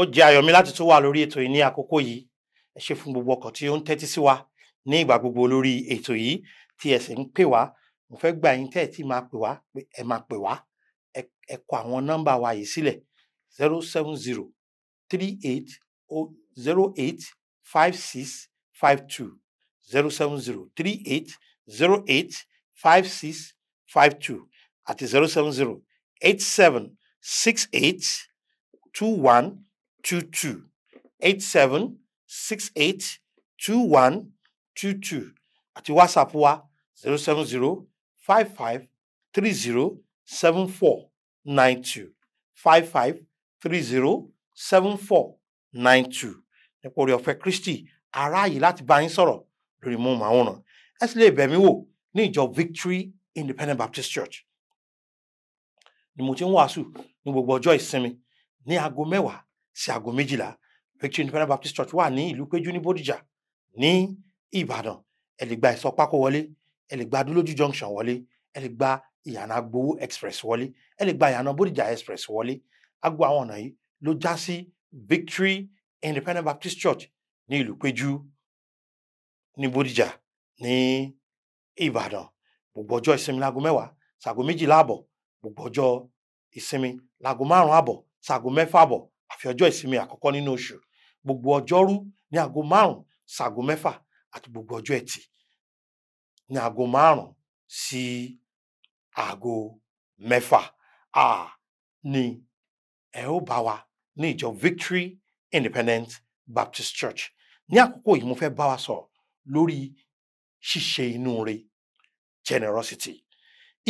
Ó jẹ́ ayọ̀ mi láti tún wà lórí ètò yìí ní àkókò yìí. Ẹ ṣé fún gbogbo ọkàn tí ó ń tẹ́tí sí wa ní ìgbà gbogbo lórí ètò yìí tí ẹ sì ń pè wá. Mo fẹ́ gbà yín tẹ́ ẹ tí máa pè wá pé ẹ máa pè wá. Ẹ kọ àwọn nọ́mbà wa yìí sílẹ̀: 070 38 08 56 52, 070 38 08 56 52 àti 070 87 68 21 22, 87 68 21 22 àti WhatsApp wa 070 55 30 74 92, 55 30 74 92. Nípa oore ọ̀fẹ́ Kristi, aráàyè láti bá yín sọ̀rọ̀ lórí móhùnmáwòrán. Ẹ sì lè bẹ̀ mí wò ní ìjọ Victory Independent Baptist Church ni mo ti ń wàásù ní gbogbo ọjọ́ ìsinmi ní aago 10 sí aago 12. Victory Independent Baptist Church wà ní ìlú Péjú ní Bódìjà ní Ìbàdàn. Ẹ lè gba Ìsọpákó wọlé, ẹ lè gba Adúlójú Junction wọlé, ẹ lè gba ìyànà Agbowó Express wọlé, ẹ lè gba ìyànà Bódìjà Express wọlé. Agbo àwọn ọ̀nà yìí ló já sí Victory Independent Baptist Church ní ìlú Péjú ní Bódìjà ní Ìbàdàn. Gbogbo ọjọ́ ìsinmi láago 10 ṣaago 12 àbọ̀, gbogbo ọjọ́ ìsinmi láago 5 àbọ̀ ṣaago 6 àbọ̀, àfi ọjọ́ ìsinmi àkọ́kọ́ nínú oṣù. Gbogbo ọjọ́rú ní aago 5 ṣaago 6 àti gbogbo ọjọ́ ẹtì ní aago 5 sí aago 6 ní ẹ ó bá wa ní ìjọ Victory Independent Baptist Church. Ní àkókò yìí mo fẹ́ bá wa sọ̀rọ̀ lórí ṣíṣe inú re, generosity.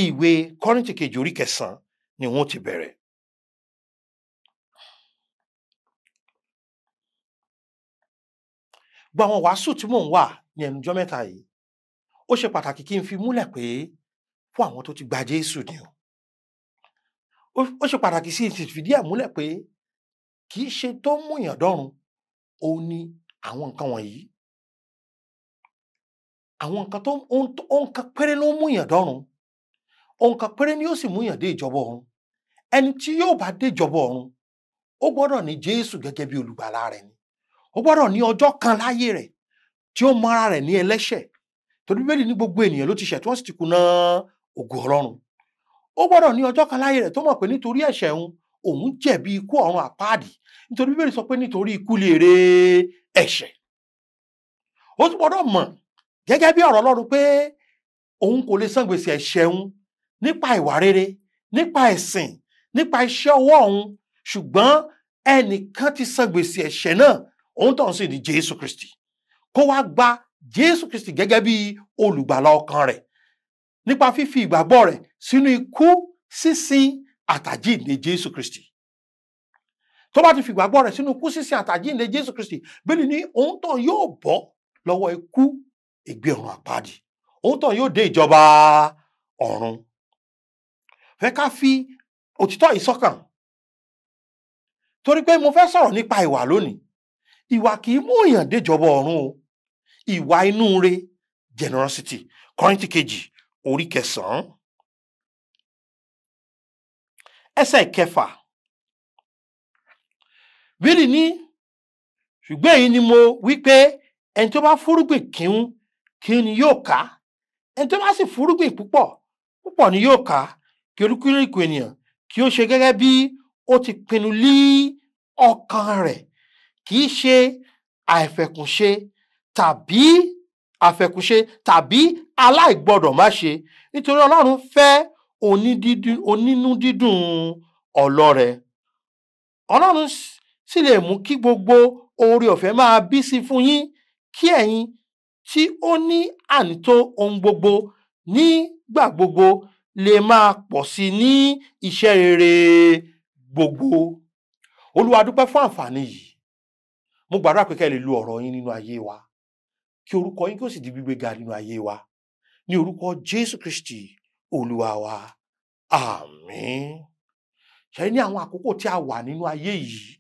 Ìwé Kọ́ríńtì kejì orí 9 ni wọ́n ti bẹ̀rẹ̀. Gbogbo àwọn wàásù tí mò ń wà ní ẹnujọ́ mẹ́ta yìí, ó ṣe pàtàkì kí n fi múlẹ̀ pé fún àwọn tó ti gba Jésù ni o. Ó ṣe pàtàkì sí ti fìdí ẹ̀ múlẹ̀ pé kì í ṣe tó mú èèyàn dọ́run, òun ni àwọn nǹkan wọ̀nyí. Àwọn nǹkan tó ohun kan péré ló mú èèyàn dọ́run, ohun kan péré ni ó sì mú èèyàn dé ìjọba ọ̀run. Ẹni tí yóò bá dé ìjọba ọ̀run, ó gbọ́dọ̀ ní Jésù gẹ́gẹ́ bí olùgbàlà rẹ̀ ni. Ó gbọ́dọ̀ ní ọjọ́ kan láyé rẹ̀ tí ó mọ ara rẹ̀ ní ẹlẹ́ṣẹ̀. Torí Bíbélì ní gbogbo ènìyàn ló ti ṣẹ̀ tí wọ́n sì ti kùnà ògo Ọlọ́run. Ó gbọ́dọ̀ ní ọjọ́ kan láyé rẹ̀ tó mọ̀ pé nítorí ẹ̀ṣẹ̀ òun, òun jẹ̀bi ikú ọ̀run àpáàdì. Nítorí Bíbélì sọ pé nítorí ikú lè rè ẹ̀ṣẹ̀. Ó tún gbọ́dọ̀ mọ̀ gẹ́gẹ́ bí ọ̀rọ̀ Ọlọ́run pé òun kò lè san gbèsè ẹ̀ṣẹ̀ òun nípa ìwà rere, nípa ẹ̀sìn, nípa iṣẹ́ ọwọ́ òun, ṣùgbọ́n ẹnìkan ti san gbèsè ẹ̀ṣẹ̀ náà, òun tó ń sìn ní Jésù Kristi. Kó wá gba Jésù Kristi gẹ́gẹ́ bí olùgbàlà ọkàn rẹ̀ nípa fífi ìgbàgbọ́ rẹ̀ sínú ikú sísin àtàjíǹde Jésù Kristi. Tó bá ti fi ìgbàgbọ́ rẹ̀ sínú ikú sísin àtàjíǹde Jésù Kristi, Bíbélì ní òun tó yóò bọ́ lọ́wọ́ ikú ègbé ọ̀run àpáàdì, òun tó yóò dé ìjọba ọ̀run. Fẹ́ ká fi òtítọ́ yìí sọ́kàn, torí pé mo fẹ́ sọ̀rọ̀ nípa ìwà lónìí. Ìwà kì í mú èèyàn déjọba ọ̀run o. Ìwà inú re, generosity. Kọ́ríńtì kejì orí 9 ẹsẹ̀ 6. Bíbélì ní ṣùgbọ́n èyí ni mo wí pé ẹni tó bá fúrúgbìn kíún kíún ni yóò ká, ẹni tó bá sì fúrúgbìn púpọ̀ púpọ̀ ni yóò ká. Kí olúkúlùkù ènìyàn kí ó ṣe gẹ́gẹ́ bí ó ti pinnu lí ọkàn rẹ̀, kì í ṣe àìfẹ̀kùnṣe tàbí àfẹ̀kùnṣe tàbí aláìgbọdọ̀ má ṣe, nítorí Ọlọ́run fẹ́ onínú dídùn ọlọ́rẹ. Ọlọ́run sì lè mú kí gbogbo oore ọ̀fẹ́ máa bí sí fún yín, kí ẹ̀yin tí ó ní ànító ohun gbogbo nígbà gbogbo lè máa pọ̀ sí ní iṣẹ́ rere gbogbo. Olúwa, dúpẹ́ fún àǹfààní yìí. Mo gbàdúrà pé kẹ́ lè lu ọ̀rọ̀ yín nínú ayé wa, kí orúkọ yín kí ó sì di gbígbéga nínú ayé wa. Ní orúkọ Jésù Kristi Olúwa wa, àmín. Ṣé ní àwọn àkókò tí a wà nínú ayé yìí,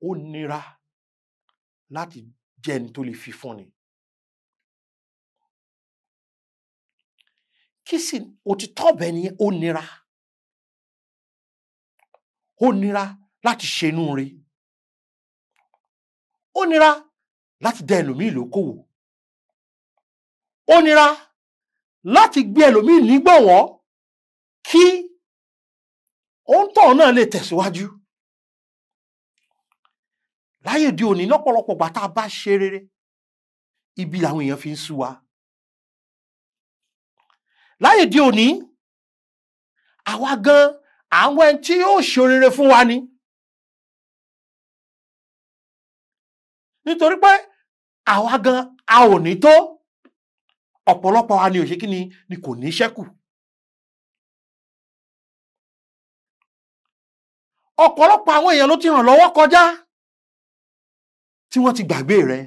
ó nira láti jẹ́ ẹni tó lè fi fúnni. Kí sì òtítọ́ ọbẹ̀ ni ó nira. Ó nira láti ṣe inú re. Ó nira láti dá ẹlòmíì lókòwò. Ó nira láti gbé ẹlòmíì nígbọ̀wọ́ kí òǹtọ̀ náà lè tẹ̀síwájú. Láyé òde òní lọ́pọ̀lọpọ̀ ìgbà tá a bá ṣe rere, ibi làwọn èèyàn fi ń sú wa. Láyé òde òní, àwa gan àwọn ẹni tí yóò ṣe rere fún wa ni. Nítorí pé àwa gan a ò ní tó, ọ̀pọ̀lọpọ̀ wa ni ò ṣe kí ni kò ní ṣẹ́kù. Ọ̀pọ̀lọpọ̀ àwọn èèyàn ló ti ràn lọ́wọ́ kọjá tí wọ́n ti gbàgbé rẹ̀.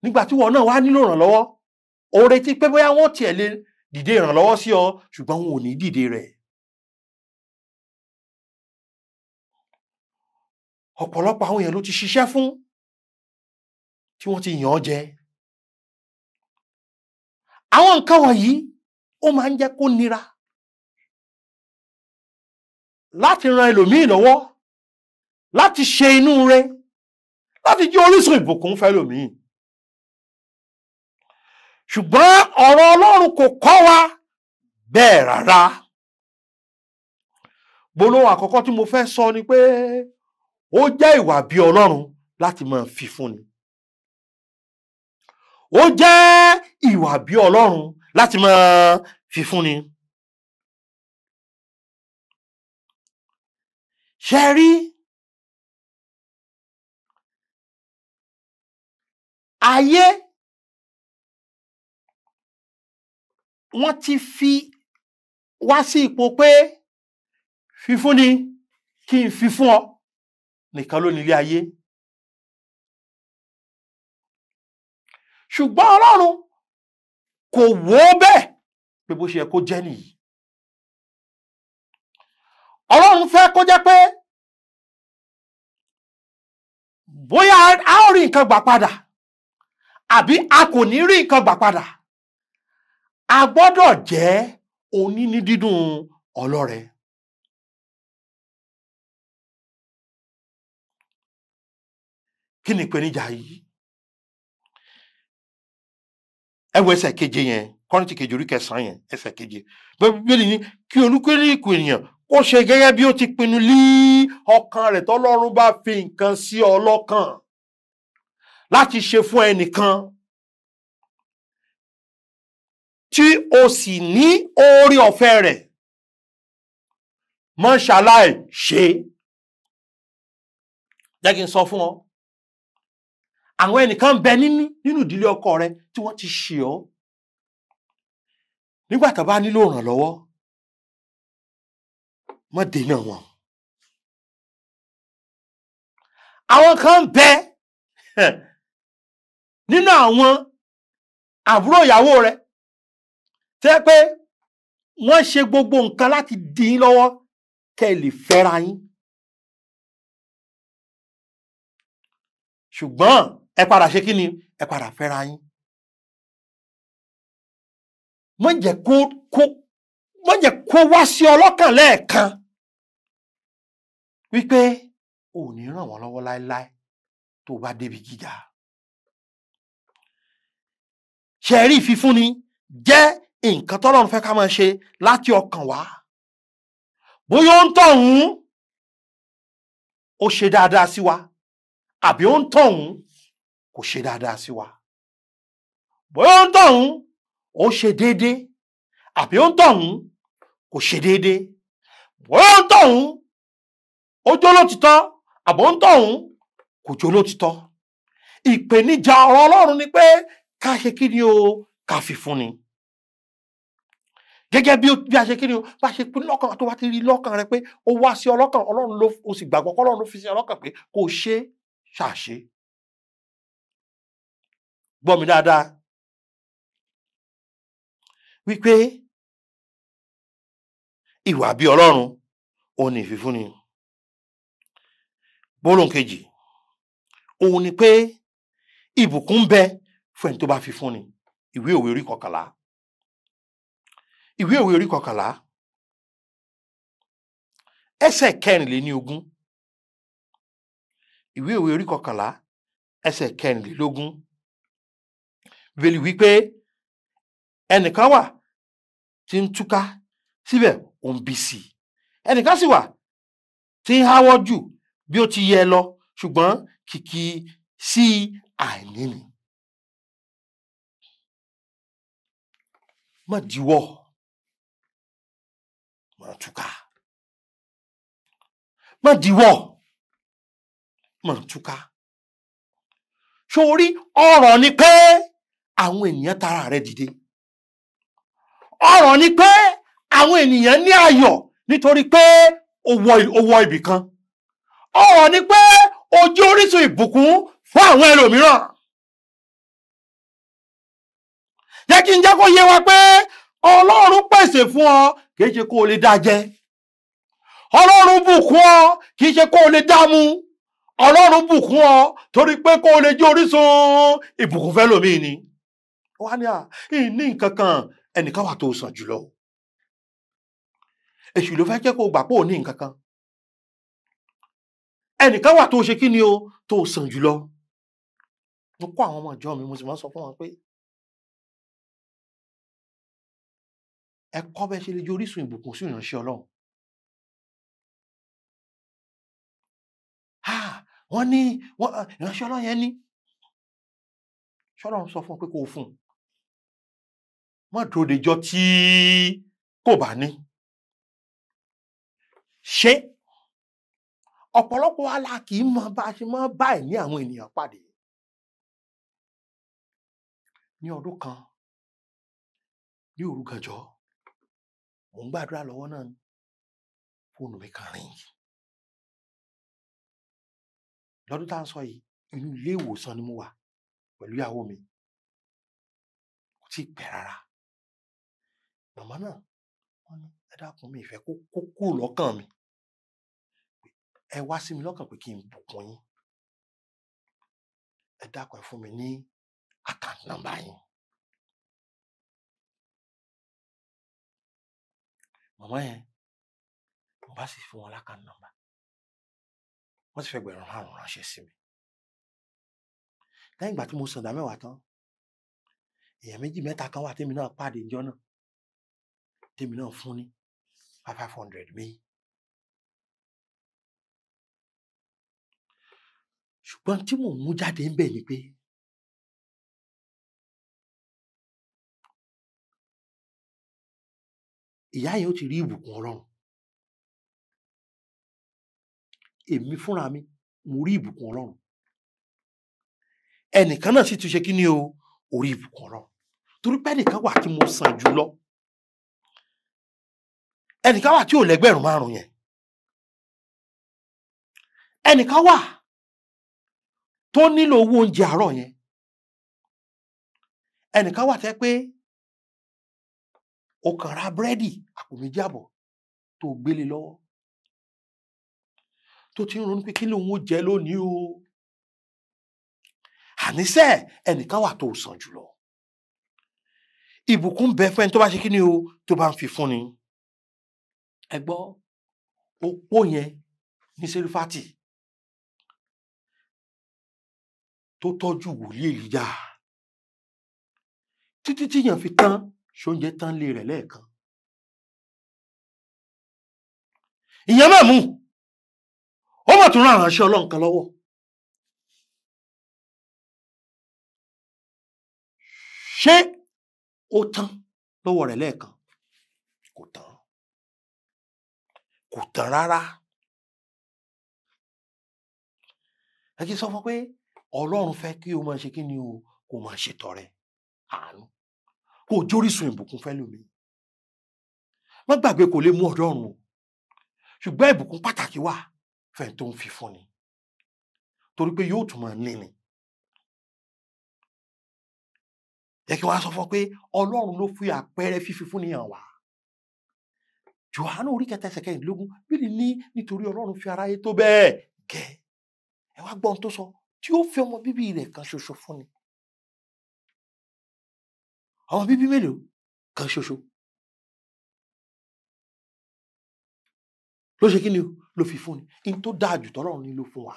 Nígbà tí wọ́n náà wá nílò ìrànlọ́wọ́, ó retí pé bóyá wọ́n tiẹ̀ lè dìde ìrànlọ́wọ́ sí ọ, ṣùgbọ́n wọn ò ní dìde rẹ̀. Ọ̀pọ̀lọpọ̀ àwọn èèyàn ló ti ṣiṣẹ́ fún tí wọ́n ti yàn án jẹ. Àwọn nǹkan wọ̀nyí ó máa ń jẹ́ kó nira láti ran ẹlòmíì lọ́wọ́, láti ṣe inú rẹ̀, láti jẹ́ orísun ìbùkún fẹ́lòmíì. Ṣùgbọ́n ọ̀rọ̀ Ọlọ́run kò kọ́ wa bẹ́ẹ̀ rárá. Gbólóhùn àkọ́kọ́ tí mo fẹ́ sọ ni pé ó jẹ́ ìwà bí Ọlọ́run láti máa fi fúnni. Ó jẹ́ ìwà bí Ọlọ́run láti máa fi fúnni. Ṣé rí? Ayé wọ́n ti fi wá sí ipò pé fífúnni kí n fi fún ọ nìkan ló nílé ayé. Ṣùgbọ́n Ọlọ́run kò wò ó bẹ́ẹ̀ pé bó ṣe yẹ kó jẹ́ nìyí. Ọlọ́run fẹ́ kó jẹ́ pé bóyá a ó rí nǹkan gbà padà àbí a kò ní rí nǹkan gbà padà, a gbọ́dọ̀ jẹ́ oníní dídùn ọlọ́rẹ. Kí ni ìpèníjà yìí? Ẹ wo ẹsẹ̀ keje yẹn, Kọ́ríńtì kejì orí kẹsàn-án yẹn, ẹsẹ̀ keje. Bíbélì ní kí olúkúlùkù ènìyàn kó ṣe gẹ́gẹ́ bí ó ti pinnu lí ọkàn rẹ̀ tọ́lọ́run bá fi nǹkan sí ọ lọ́kàn láti ṣe fún ẹnìkan tí o sì ní oore ọ̀fẹ́ rẹ̀, má ṣaláì ṣe. Jẹ́ kí n sọ fún ọ, àwọn ẹnìkan bẹ nínú ìdílé ọkọ rẹ tí wọ́n ti ṣe ọ́. Nígbà tó bá nílò ìrànlọ́wọ́, má dènà wọn. Àwọn kan bẹ nínú àwọn àbúrò ìyàwó rẹ tẹ́ pé wọ́n ṣe gbogbo nǹkan láti dí yín lọ́wọ́ kẹ́ ẹ lè fẹ́ra yín. Ṣùgbọ́n ẹ padà ṣe kí ni? Ẹ padà fẹ́ra yín. Má jẹ́ kó wá sí ọ lọ́kàn lẹ́ẹ̀kan wípé o ò ní ràn wọ́n lọ́wọ́ láéláé tó bá débi gíga. Ṣé rí, ìfifúnni jẹ́ nǹkan tọ́lọ́run fẹ́ ká máa ṣe láti ọkàn wá. Bóyá ó ń tọ̀hún ó ṣe dáadáa sí wa, àbí ó ń tọ̀hún kò ṣe dáadáa sí wa. Bóyá ó ń tọ̀hún ó ṣe déédéé, àbí ó ń tọ̀hún kò ṣe déédéé. Bóyá ó ń tọ̀hún ó jó lótìtọ́, àbó ń tọ̀hún kò jó lótìtọ́. Ìpèníjà ọ̀rọ̀ Ọlọ́run ni pé ká ṣe kí ni o, ká fi fún ni. Gẹ́gẹ́ bí a ṣe kí ni o, bá ṣe pín lọ́kàn tó bá ti rí lọ́kàn rẹ pé ó wá sí ọlọ́kàn, Ọlọ́run ló, o sì gbàgbọ́ kọ́lọ́run ló fi sí ọlọ́kàn pé kò ṣe ṣàṣe. Gbọ́ mi dáadáa wípé ìwà bí Ọlọ́run òun ni ìfifúnni. Gbólóhùn kejì òun ni pé ìbùkún ń bẹ fún ẹni tó bá fi fúnni. Ìwé òwe orí kọkànlá. Ìwé òwe orí kọkànlá. ẹsẹ̀ 24. Ìwé òwe orí 11 ẹsẹ̀ 24. Bíbélì wípé ẹnìkan wà tí ń túká síbẹ̀ ó ń bí sí i, ẹnìkan sì wà tí ń háwọ́ jù bí ó ti yẹ lọ, ṣùgbọ́n kìkì sí àìní ni. Má diwọ́, má túká. Má diwọ́, má túká. Sórí ọ̀rọ̀ ni pé àwọn ènìyàn tara rẹ̀ dìde. Ọ̀rọ̀ ni pé àwọn ènìyàn ní ayọ̀ nítorí pé ó wọ ibì kan. Ọ̀rọ̀ ni pé ó jẹ́ orísun ìbùkún fún àwọn ẹlòmíràn. Jẹ́ kí n jẹ́ kó yé wa pé Ọlọ́run pèsè fún ọ, kì í ṣe kó o lè dá jẹ. Ọlọ́run bùkún ọ, kì í ṣe kó o lè dá mu. Ọlọ́run bùkún ọ torí pé kó o lè jẹ́ orísun ìbùkún fẹ́ lòmíì ni. Wá ní à, ní nǹkan kan, ẹnìkan wà tó sàn jùlọ. Èṣù ló fẹ́ jẹ́ kó o gbà pé ò ní nǹkan kan. Ẹnìkan wà tó ṣe kí ni o, tó sàn jùlọ. Mo kọ́ àwọn ọmọ ìjọ mi, mo sì máa ń sọ fún wọn pé ẹ kọ́ bẹ́ẹ̀ ṣe lè jẹ́ orísun ìbùkún sí ìránṣẹ́ Ọlọ́run. Wọ́n ní ìránṣẹ́ Ọlọ́run yẹn ní. Ṣọ́lọ́run sọ fún ọ pé kó o fún un. Má dúró dejọ́ tí kò bá ní. Ṣé ọ̀pọ̀lọpọ̀ wa la kì í mọ bá a ṣe máa bá ẹ̀mí àwọn ènìyàn pàdé. Ní ọdún kan, ní òru gànjọ́, mò ń gbàdúrà lọ́wọ́ náà ni fóònù mi kan ríǹgì. Lọ́dún tá à ń sọ yìí, inú ilé ìwòsàn ni mo wà pẹ̀lú ìyàwó mi. Kò tí ì pẹ́ rárá. Màmá náà, wọ́n ní ẹ dákun, mi ìfẹ́ kó kúrò lọ́kàn mi. Ẹ wá sí mi lọ́kàn pé kí n bùkún yín. Ẹ dákun, ẹ fún mi ní account number yín. Màmá yẹn, mo bá sì fún wọn l'account number. Wọ́n sì fẹ́ 5,000 ránṣẹ́ sí mi. Lẹ́yìn ìgbà tí mo san 10,000 tán, èèyàn méjì mẹ́ta kan wà tèmi náà pàdé níjọ́ náà, tèmi náà fún ní 500 mi. Ṣùgbọ́n tí mò ń mú jáde ń bẹ̀ ni pé ìyá yẹn ó ti rí ìbùkún Ọlọ́run. Èmi fúnra mi, mo rí ìbùkún Ọlọ́run. Ẹnìkan náà sì tún ṣe kí ni o, ó rí ìbùkún Ọlọ́run. Torí pé ẹnìkan wà tí mo sàn jù lọ. Ẹnìkan wà tí ò lẹ́gbẹ̀rún 5 yẹn. Ẹnìkan wà tó nílò owó oúnjẹ àárọ̀ yẹn. Ẹnìkan wà tẹ́ pé ó kàn ra búrẹ́dì àpò 2 àbọ̀ tó gbélé lọ́wọ́, tó ti ń ronú pé kí lòun ó jẹ lónìí o. Àníṣe ẹnìkan wà tó sàn jùlọ. Ìbùkún bẹ fún ẹni tó bá ṣe kí ni o, tó bá ń fi fún ni. Ẹ gbọ́, opó yẹn ní Sérífátì tó tọ́jú wòlíì Èlíjà títí tí yàn fi tán, ṣóúnjẹ tán lé rẹ̀ lẹ́ẹ̀kan. Ìyẹn máa mú ó mọ̀ tún rán ìránṣẹ́ Ọlọ́run kan lọ́wọ́. Ṣé ó tán lọ́wọ́ rẹ̀ lẹ́ẹ̀kan? Kò tán. Kò tán rárá. Ẹ kí n sọ fún pé Ọlọ́run fẹ́ kí o máa ṣe kí ni o, kó máa ṣètọrẹ àánú, kó o jórísun ìbùkún fẹ́ lómi. Má gbàgbé kò lè mú ọ̀dọ́ ọ̀run o, ṣùgbọ́n ìbùkún pàtàkì wà fẹ́ni tó ń fi fún ni, torí pé yóò tún máa ní ni. Yẹ kí wọ́n á sọ fún ọ pé Ọlọ́run ló fi àpẹẹrẹ fífi fún ni hàn wá. Jòhánù orí 3 ẹsẹ̀ 24, Bíbélì ní nítorí Ọlọ́run fi aráyé tó bẹ́ẹ̀ gẹ́. Ẹ wá gbọ́ ohun tó sọ, tí ó fi ọmọ bíbí rẹ̀ kan ṣoṣo fún ni. Ọmọ bíbí mélòó? Kan ṣoṣo. Ló ṣe kí ni ló fi fún ni. In tó dáa jù tọ́lọ́run ní ló fún wa.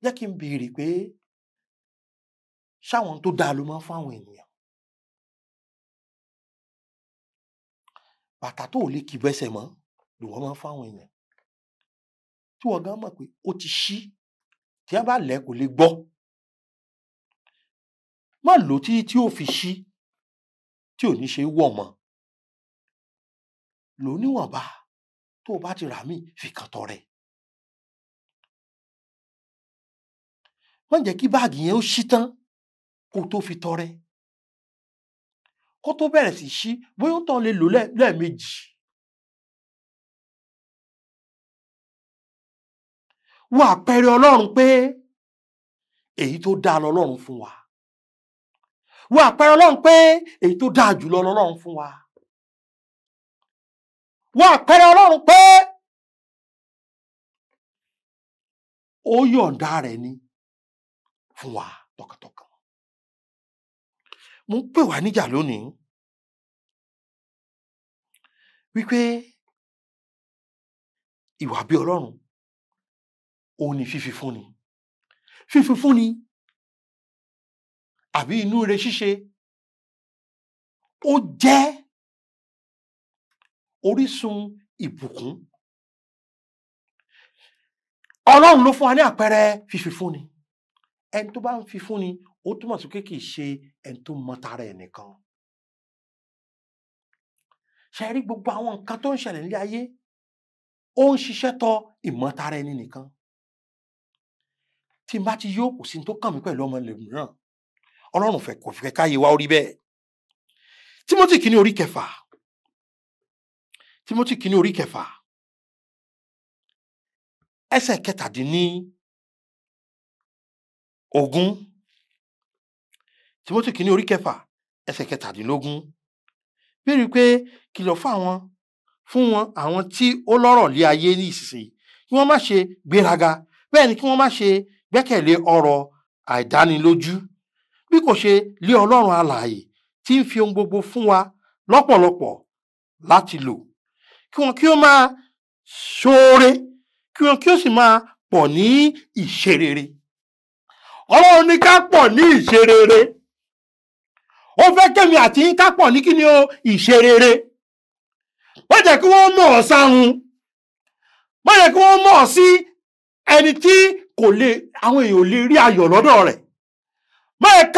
Jẹ́ kí n béèrè pé ṣáwọn tó dáa ló máa ń fún àwọn ènìyàn? Bàtà tó ò lè kì bẹ́sẹ̀ mọ́ ló wọ́n máa ń fún àwọn èèyàn. Tí wọ́n gan mọ̀ pé ó ti ṣí, tí a bá lẹ̀ kò lè gbọ́. Má lò ó títí tí ó fi ṣí, tí ò ní ṣe wọ̀ mọ́. Lò ó níwọ̀nba, tó o bá ti rà míì fi kan tọrẹ. Má jẹ́ kí báàgì yẹn ó ṣí tán kó tó fi tọrẹ. Kó tó bẹ̀rẹ̀ sí ṣí, bóyá ó tán lè lò lẹ́ẹ̀mejì. Wo àpẹẹrẹ Ọlọ́run pé èyí tó dáa lọ́lọ́run fún wa. Wo àpẹẹrẹ Ọlọ́run pé èyí tó dáa jùlọ lọ́lọ́run fún wa. Wo àpẹẹrẹ Ọlọ́run pé ó yọ̀ǹda rẹ̀ ni fún wa tọkàntọkàn. Mo ń pè wá níjà lónìí wípé ìwà bí Ọlọ́run òun ni fífi fúnni. Fífi fúnni àbí inú rere ṣíṣe ó jẹ́ orísun ìbùkún. Ọlọ́run ló fún wa ní àpẹẹrẹ fífi fúnni. Ẹni tó bá ń fi fúnni ó túmọ̀ sí pé kì í ṣe ẹni tó mọ tara ẹ̀ nìkan. Ṣe rí gbogbo àwọn nǹkan tó ń ṣẹlẹ̀ nílé ayé, ó ń ṣiṣẹ́ tọ ìmọ̀tara ẹni nìkan. Tí n bá ti yó, kò sí tó kàn mí pẹ̀lú ọmọ ilẹ̀ mìíràn. Ọlọ́run fẹ́ kò fẹ́ káyé wa ó rí bẹ́ẹ̀. Tímótì kìíní orí kẹfà. Tímótì kìíní orí kẹfà. Ẹsẹ̀ 17. Tímótì kìíní orí kẹfà, ẹsẹ̀ 17. Béèrè pé kìlọ̀ fún wọn àwọn tí ó lọ́rọ̀ lé ayé ní ìsinsìnyí, kí wọ́n má ṣe gbéraga, bẹ́ẹ̀ ni kí wọ́n má ṣe gbẹ́kẹ̀lé ọrọ̀ àìdánilójú, bí kò ṣe lé Ọlọ́run alààyè tí ń fi ohun gbogbo fún wa lọ́pọ̀lọpọ̀ láti lò, kí wọn kí ó máa ṣoore, kí wọn kí ó sì máa pọ̀ ní ìṣerere. Ọlọ́run ní ká pọ̀ ní ìṣerere. Ó fẹ́ kémi àti yín ká pọ̀ ní kí ni o, ìṣerere. Má jẹ́ kí wọ́n mọ̀ ọ́ sáhun. Má jẹ́ kí wọ́n mọ̀ ọ́ sí ẹni tí kò lè, àwọn èèyàn ò lè rí ayọ̀ lọ́dọ̀ rẹ̀. Má jẹ́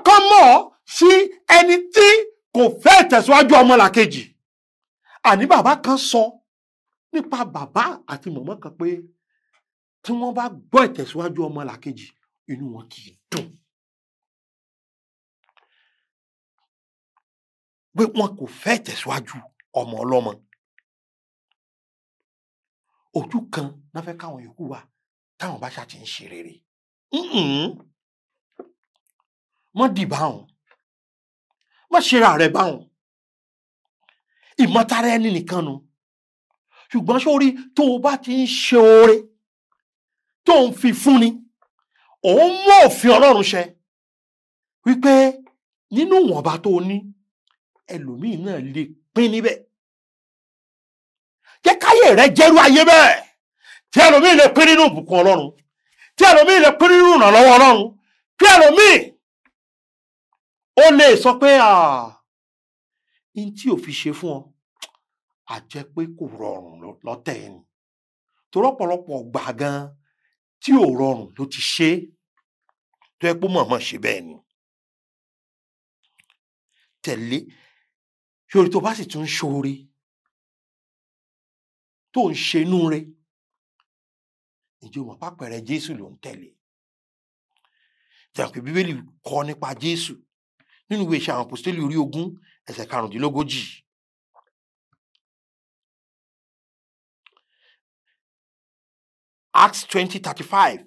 kán mọ̀ ọ́ sí ẹni tí kò fẹ́ ìtẹ̀síwájú ọmọlàkejì. Àní bàbá kan sọ nípa bàbá àti mọ̀mọ́ kan pé tí wọ́n bá gbọ́ ìtẹ̀síwájú ọmọlàkejì, inú wọn kì í dùn. Pé wọn kò fẹ́ ìtẹ̀síwájú ọmọ ọlọ́mọ. Ojú kan náà fẹ́ káwọn yòókù wà táwọn bá ṣáà ti ń ṣe rere. Mọ́ dì báwọn. Mọ́ ṣera rẹ̀ báwọn. Ìmọ̀tara ẹni nìkan nu. Ṣùgbọ́n sórí tó o bá ti ń ṣe oore tó ń fi fúnni, òun mú òfin Ọlọ́run ṣẹ wípé nínú ìwọ̀nba tó o ní, ẹlòmíì náà lè pín níbẹ̀. Jẹ́ káyé rẹ jẹ́rú ayé bẹ́ẹ̀, tí ẹlòmíì lè pín nínú ìbùkún Ọlọ́run, tí ẹlòmíì lè pín nínú ìrànlọ́wọ́ Ọlọ́run, tí ẹlòmíì ó lè sọ pé n tí ò fi ṣe fún ọ, a jẹ́ pé kò rọrùn lọ́tẹ̀ ẹni. Torí ọ̀pọ̀lọpọ̀ gbà gan tí ò rọrùn ló ti ṣe, tó yẹ pé mọ̀ọ́mọ̀ ṣe bẹ́ẹ̀ ni. Tẹ̀lé ṣoore tó bá sì tún ṣoore tó ń ṣe inú re, ǹjẹ́ o mọ̀ pápẹ̀rẹ̀ Jésù ló ń tẹ̀lé? Jẹ́ pé Bíbélì kọ́ nípa Jésù nínú ìwé Iṣẹ́ àwọn Àpọ́stélì orí 20 ẹsẹ̀ 35. Acts 20:35.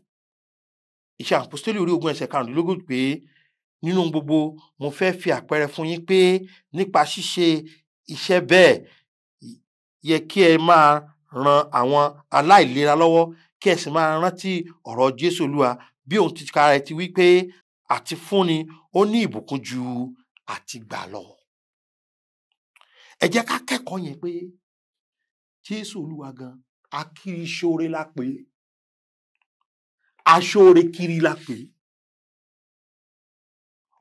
Iṣẹ́ àwọn Àpọ́stélì orí 20 ẹsẹ̀ 35 pé nínú gbogbo mo fẹ́ fi àpẹẹrẹ fún yín pé nípa ṣíṣe iṣẹ́ bẹ́ẹ̀ yẹ kí ẹ máa ran àwọn aláìlera lọ́wọ́, kí ẹ sì máa rántí ọ̀rọ̀ Jésù Olúwa bí òun ti kára ẹ ti wí pé àti fúnni ó ní ìbùkún ju àti gbà lọ. Ẹ jẹ́ ká kẹ́kọ̀ọ́ yẹn pé Jésù Olúwa gan akiri ṣoore la pè é, aṣoore kiri la pè é.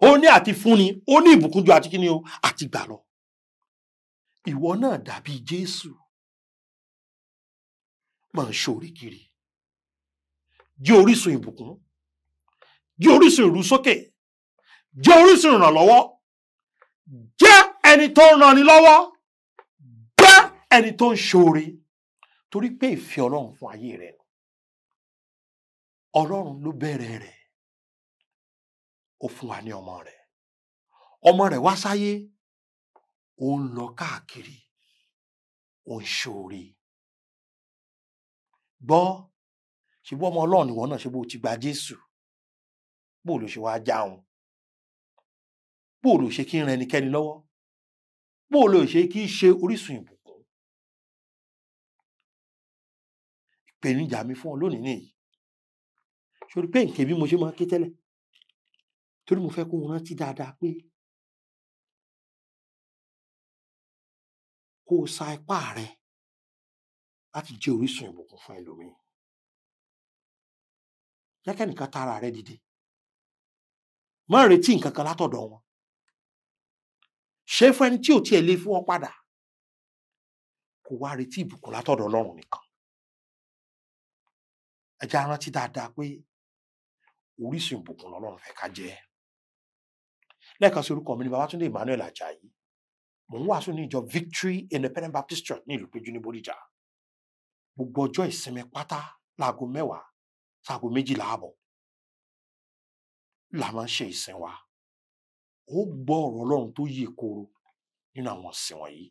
Ó ní àti fúnni, ó ní ìbùkún ju àti kíni o àti gbà lọ. Ìwọ náà dàbí Jésù, máa ń ṣoore kiri, jẹ́ orísun ìbùkún, jẹ́ orísun ìrúsókè, jẹ́ orísun ìrànlọ́wọ́, jẹ́ ẹni tó ń ranni lọ́wọ́, jẹ́ ẹni tó ń ṣoore, torí pé ìfẹ́ Ọlọ́run fún ayé rẹ, Ọlọ́run ló bẹ̀rẹ̀ rẹ̀, ó fún wa ní ọmọ rẹ̀, ọmọ rẹ̀ wá sáyé, ó ń lọ káàkiri, ó ń ṣoore. Gbọ́, ṣe bó ọmọ Ọlọ́run ìwọ náà, ṣe bó ti gba Jésù, bó ló ṣe wá jáun, bó ló ṣe kí ń ran ẹnikẹ́ni lọ́wọ́, bó ló ṣe kí ń ṣe orísun ìbùkún. Ìpèníjà mi fún ọ lónìí nìyí. Ṣorí pé nǹkan bí mo ṣe máa ké tẹ́lẹ̀, torí mo fẹ́ kó o rántí dáadáa pé kó o sa ipá rẹ láti jẹ́ orísun ìbùkún fún ẹlòmíì. Jẹ́ kẹ́nìkan tara rẹ dìde, má retí nǹkan kan látọ̀dọ̀ wọn, ṣe fún ẹni tí ò tiẹ̀ lè fún ọ padà, kó wá retí ìbùkún látọ̀dọ̀ Ọlọ́run nìkan. Ẹ jẹ́ á rántí dáadáa pé orísun ìbùkún lọ́lọ́run fẹ́ ká jẹ́. Lẹ́ẹ̀kan sí, orúkọ mi ni Babátúndé Emmanuel Ajayi. Mò ń wàásù ní ìjọ Victory Independent Baptist Church ní ìlú Péjú ní Bódìjà. Gbogbo ọjọ́ ìsinmi pátá láago 10 sáago 12 àbọ̀ la máa ń ṣe ìsìn wa. Ó gbọ́ ọ̀rọ̀ Ọlọ́run tó yè kooro nínú àwọn ìsìn wọ̀nyí.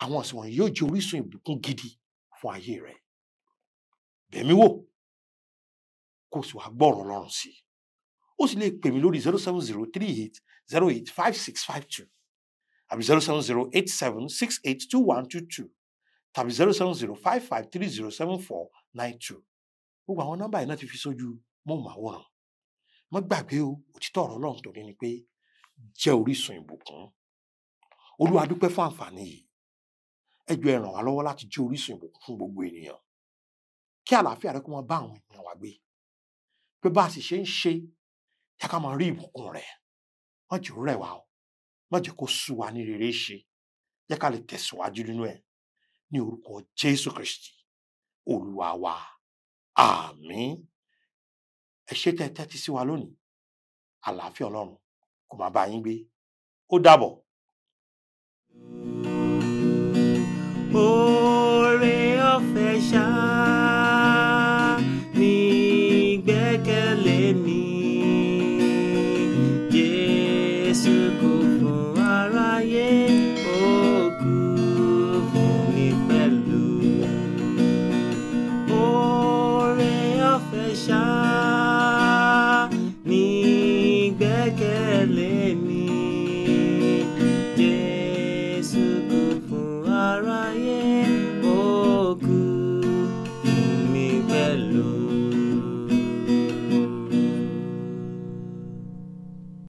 Àwọn ìsìn wọ̀nyí yóò jẹ́ orísun ìbùkún gidi fún ayé rẹ. Bẹ̀mí wò, kó o sì wá gbọ́ ọ̀rọ̀ Ọlọ́run sí i. Ó sì lè pè mí lórí 07038085652 àbí 07087682122 tàbí 07055307492. Gbogbo àwọn nọ́mbà yìí náà ti fi sójú móhùnmáwòrán. Má gbàgbé o, òtítọ́ ọ̀rọ̀ Ọlọ́run tó ní ni pé jẹ́ orísun ìbùkún. Olúwa dúpẹ́ fún àǹfààní yìí. Ẹ jọ̀ọ́ ẹ ràn wá lọ́wọ́ láti jẹ́ orísun ìbùkún fún gbogbo ènìyàn. Kí àlàáfíà rẹ kó máa bá àwọn ènìyàn wa gbé. Pé bá a sì ṣe ń ṣe, jẹ́ ká máa rí ìbùkún rẹ̀. Má jẹ́ ó rẹ̀ wá o, má jẹ́ kó sú wa ní rere ṣe. Jẹ́ ká lè tẹ̀síwájú nínú ẹ̀. Ní orúkọ Jésù Kristi, Olúwa wa. Àmín. Ẹ ṣé tẹ́ tẹ́tí sí wa lónìí. Àlàáfíà Ọlọ́run kó máa bá yín gbé. Ó dàbọ̀. Oore ọ̀fẹ́ ṣá ní gbẹ́kẹ̀lé mi. Jésù kú fún aráyé, ó kú fún mi pẹ̀lú. Oore ọ̀fẹ́ ṣá.